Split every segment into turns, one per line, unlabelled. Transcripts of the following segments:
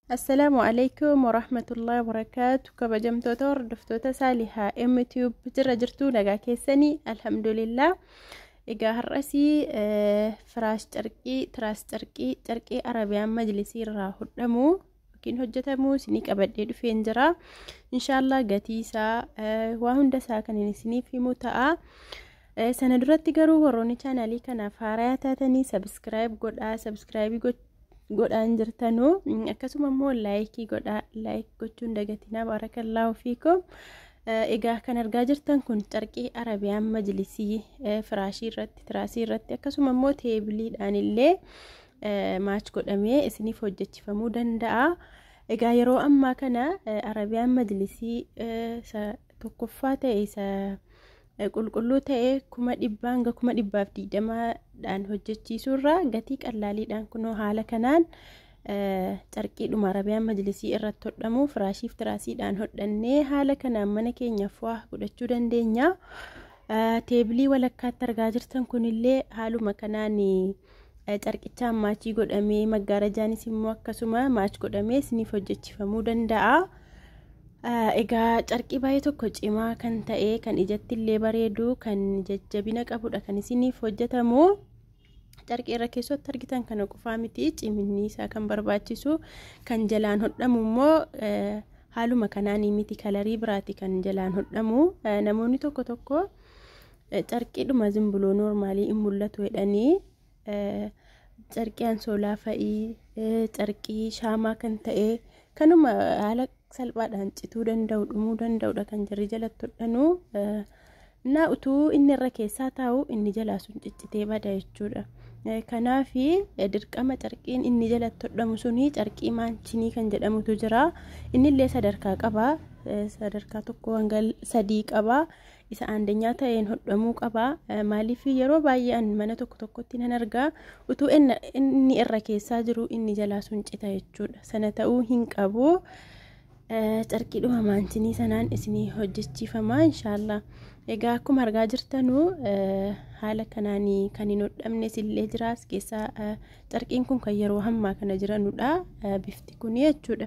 Assalaamu alaikum warahmatullahi wabarakaatu. Kabajamtoota hordoftoota Saalihaa MTube, jirra jirtuu? Nagaa keessanii? Alhamdulillah. Egaa har'asii firaash carqii, tiraas carqii, carqii Arabiyaan majlisii irraa hodhamu yookiin hojjetamu isinii qabadhee dhufeen jira. Inshaallah gatii isaa, waa hunda isaa kan isiniif himu ta'a. Sana duratti garuu warroonni chaanaalii kanaaf haaraa taatanii subscribe godhaa, subscribe godhaan jirtanuu, akkasuma immoo like godhaa, like gochuun dagatinaa. Baarakallaahu fiikum. Egaa kan argaa jirtan kun carqii Arabiyaan majlisii firaashii irratti, tiraasii irratti, akkasuma immoo teebiliidhaan illee match godhamee isiniif hojjechifamuu danda'a. Egaa yeroo ammaa kana Arabiyaan majlisii isa tokkoffaa ta'e, isa qulqulluu ta'e, 100,000 hanga 120,000dhaan hojjechiisuurra gatii qallaaliidhaan kunoo haala kanaan carqiidhuma Arabiyaan majlisii irratti hodhamu firaashiif tiraasiidhaan hodhannee haala kanaan mana keenyaaf waa godhachuu dandeenya. Teebilii walakkaatti argaa jirtan kunillee haaluma kanaan carqichaan match godhamee, maggaarajaanis immoo akkasuma match godhamee isiniif hojjechifamuu danda'a. Egaa carqii baay'ee tokko cimaa kan ta'e, kan ijatti illee bareedu, kan jajjabina qabudha kan isiniif hojjetamu. Carqii irra keessatti argitan kana qofaa miti ciminni isaa kan barbaachisu. Kan jalaan hodhamu immoo haaluma kanaan miti, color biraati kan jalaan hodhamu. Namoonni tokko tokko carqiidhuma zimbuloo normal hin mul'atu jedhanii carqii ansoolaa fa'ii, carqii shaamaa kan ta'e, kanuma haala salphaadhaan cituu danda'u, dhumuu danda'udha kan jarri jalatti hodhanu. Naa utuu inni irra keessaa taa'u inni jalaa sun ciccitee bada jechuudha. Kanaaf dirqama carqiin inni jalatti hodhamu suni carqii manchinii kan jedhamutu jira. Inni illee sadarkaa qaba. Sadarkaa tokko hanga sadii qaba. Isa aandanyaa ta'een hodhamuu qaba. Maaliif? Yeroo baay'ee mana tokko tokkotti nan argaa, utuu inni irra keessaa jiru inni jalaa sun cita jechuudha. Sana ta'uu hin qabu. Carqiidhuma maanchinii sanaan isinii hojjechiifama inshaallah. Egaa akkuma argaa jirtanuu haala kanaan kan hin hodhamnes illee jira as keessaa. Carqiin kun kan yeroo ammaa kana jiranudha bifti kun jechuudha.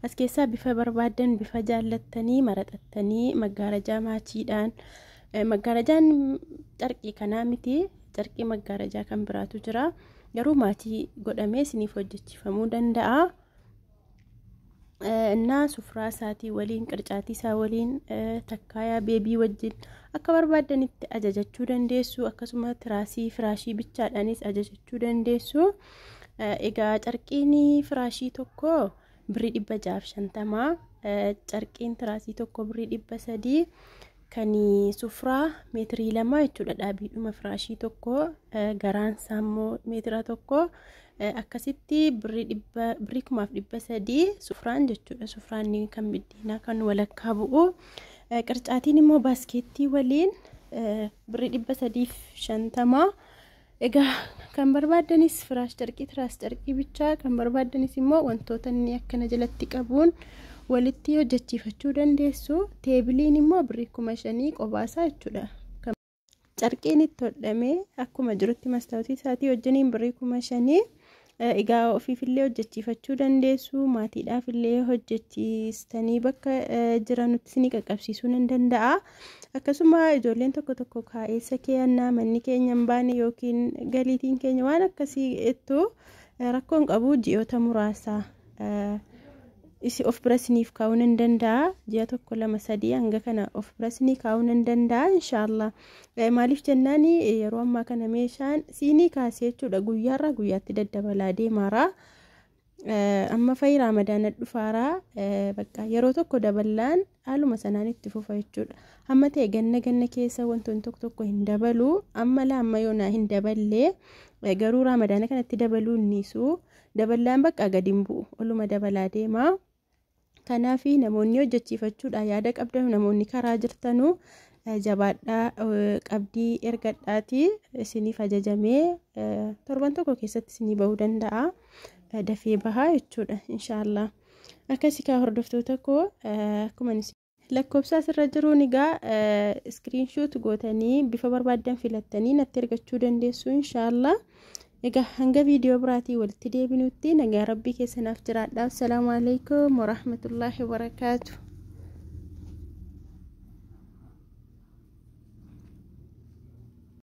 As keessaa bifa barbaaddan, bifa jaallattanii maraxattanii, maggaarajaa matchiidhaan, maggaarajaan carqii kanaa miti, carqii maggaarajaa kan biraatu jira, garuu match godhamee isiniif hojjechiifamuu danda'a. Innaa sufraa isaatii waliin, qircaatii isaa waliin, takkaayaa baby wajjin akka barbaaddanitti ajajachuu dandeessu. Akkasuma tiraasii firaashii bichaadhaanis ajajachuu dandeessu. Egaa carqiin firaashii tokko birrii 650, carqiin tiraasii tokko birrii 300, kan sufraa meetirii 2 jechuudha. Dhaabiidhuma firaashii tokko, garaan isaa immoo meetira 1, akkasitti birrii 1300 sufraan jechuudha. Sufraan kan biddeenaa kan walakkaa bu'u. Qircaatiin immoo baaskeettii waliin birrii 350. Egaa kan barbaaddanis firaash carqii, tiraas carqii bichaa, kan barbaaddanis immoo wantoota inni akkana jalatti qabuun walitti hojjechiifachuu dandeessu. Teebiliin immoo birrii 5000 qobaasaa jechuudha. Carqiin itti hodhamee akkuma jirutti mastaawwatii isaatii wajjiniin birrii 5000. Egaa ofiifillee hojjechiifachuu dandeessu, maatiidhaaf illee hojjechiistanii bakka jiranutti isinii qaqqabsiisuu nan danda'a. Akkasuma ijoolleen tokko tokko kaa'eessa keeyannaa, manni keenya hin baane yookiin galiitiin keenya waan akkasii jettu, rakkoon qabu, ji'oota muraasa isi of bira isiniif kaa'uu nan danda'a. Ji'a tokko, lama, sadii hanga kana of bira isinii kaa'uu nan danda'a inshaallah. Maaliif jennaan, yeroo ammaa kana meeshaan siinii kaasee jechuudha guyyaarraa guyyaatti daddabalaa deemaara. Amma fa'i Raamadaana dhufaaraa, bakka yeroo tokko daballaan haaluma sanaan itti fufa jechuudha. Hamma ta'e ganna ganna keessa wantoonni tokko tokko hin dabalu. Amma laamma yoonaa hin daballee, garuu Raamadaana kanatti dabaluu hin daballaan, bakka gadi hin bu'u, oluma dabalaa deema. Kanaaf namoonni hojjechiifachuudhaan yaada qabdan, namoonni karaa jirtanuu, jabaadhaa, qabdii ergadhaati isiniif ajajamee torban tokko keessatti isinii bahuu danda'a. Dafee bahaa jechuudha inshaallah. Akkasii kaa hordoftoota koo, akkuma lakkoofsa asirra jiruun egaa screenshot gootanii bifa barbaaddan filattanii natti ergachuu dandeessu inshaallah. Egaa hanga viidiyoo biraatii walitti deebinutti nagaa rabbii keessanaaf jiraadha. Assalaamu alaikum warahmatullaahi wabarakaatu.